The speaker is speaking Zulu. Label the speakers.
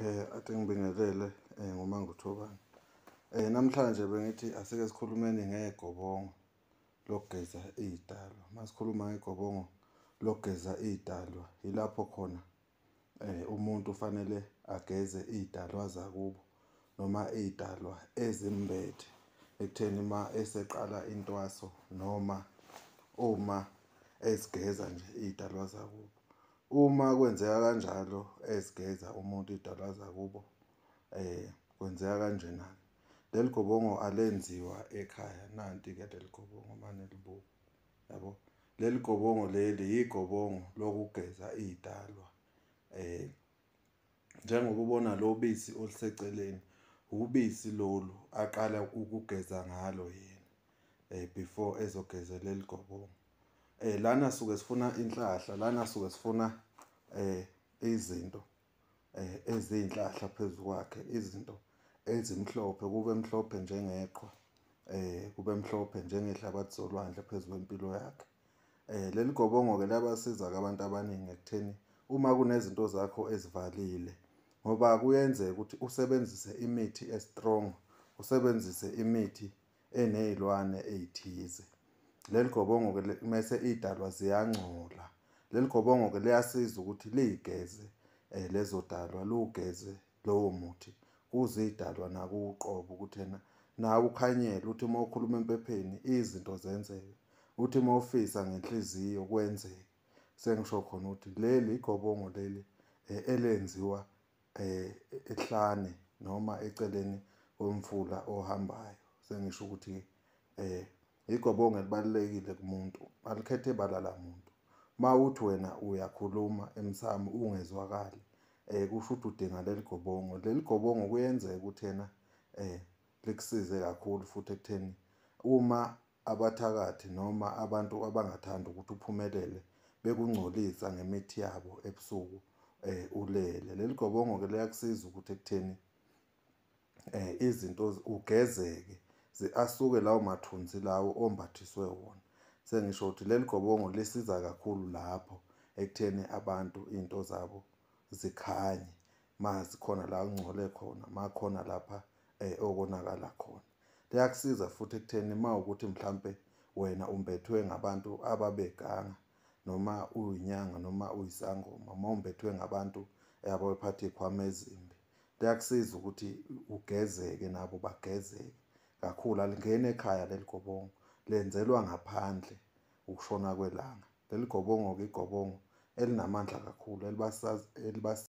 Speaker 1: Ade ngibingelele nguManguthobane. Namhlanje bengithi asike sikhulumeni ngegobongo lokugeza iy'dalwa. Uma sikhuluma ngegobongo lokugeza iy'dalwa, yilapho khona umuntu fanele ageze iy'dalwa zakubo noma iy'dalwa ezimbethe ekutheni uma eseqala intwaso noma uma ezigeza nje iy'dalwa zakubo. Uma kwenzeka kanjalo ezigeza umuntu iy'dalwa zakubo kwenzeka kanjena-ke, leli gobongo alenziwa ekhaya, nanti-ke leli gobongo uma nilibuka, yabo. Leli gobongo leli igobongo lokugeza iy'dalwa njengoba ubona lo bisi oluseceleni, ubisi lolu aqala ukugeza ngalo yena before ezogeza leli gobongo. Lana suke sifuna inhlahla, lana suke sifuna izinto eziyinhlahla phezu kwakhe, izinto ezimhlophe, kube mhlophe njengeqhwa, kube mhlophe njengehlabathi zolwandle phezu kwempilo yakhe. Leli gobongo-ke liyabasiza-ke abantu abaningi ekutheni uma kunezinto zakho ezivalile ngoba kuyenzeka ukuthi usebenzise imithi e-strong, usebenzise imithi eney'lwane ey'thize. Leli gobongo-ke mese iy'dalwa ziyangcola. Leli gobongo-ke liyasiza ukuthi liy'geze lezo dalwa, liwugeze lowo muthi kuze iy'dalwa nakuwe uqobo ukuthi ena nawe ukhanyelwe, uthi uma ukhuluma empepheni izinto zenzeke, uthi uma ufisa ngenhliziyo kwenzeke. Sengisho khona ukuthi leli igobongo leli elenziwa ehlane noma eceleni komfula ohambayo. Sengisho ukuthi igobongo elibalulekile kumuntu, alikhethe bala lamuntu. Uma uthi wena uyakhuluma emsamo ungezwakali, kusho ukuthi udinga leli gobongo. Leli gobongo kuyenzeka ukuthi ena likusize kakhulu futhi ekutheni uma abathakathi noma abantu abangathandi ukuthi uphumelele bekungcolisa ngemithi yabo ebusuku ulele. Leli gobongo-ke liyakusiza ukuthi ekutheni izinto ugezeke, asuke lawo mathunzi lawo ombathiswe wona. Sengisho ukuthi leli gobongo lisiza kakhulu lapho ekutheni abantu iy'nto zabo zikhanye uma zikhona la kungcole khona, uma khona lapha okonakala khona. Liyakusiza futhi ekutheni uma kuwukuthi mhlampe wena umbethwe ngabantu ababeganga noma uyinyanga noma uyisangoma, uma umbethwe ngabantu abaphatha iy'khwama ezimbi, liyakusiza ukuthi ugezeke nabo bagezeke kakhulu. Alingeni ekhaya leli gobongo, lenzelwa ngaphandle ukushona kwelanga. Leli gobongo-ke igobongo elinamandla kakhulu elibasiza.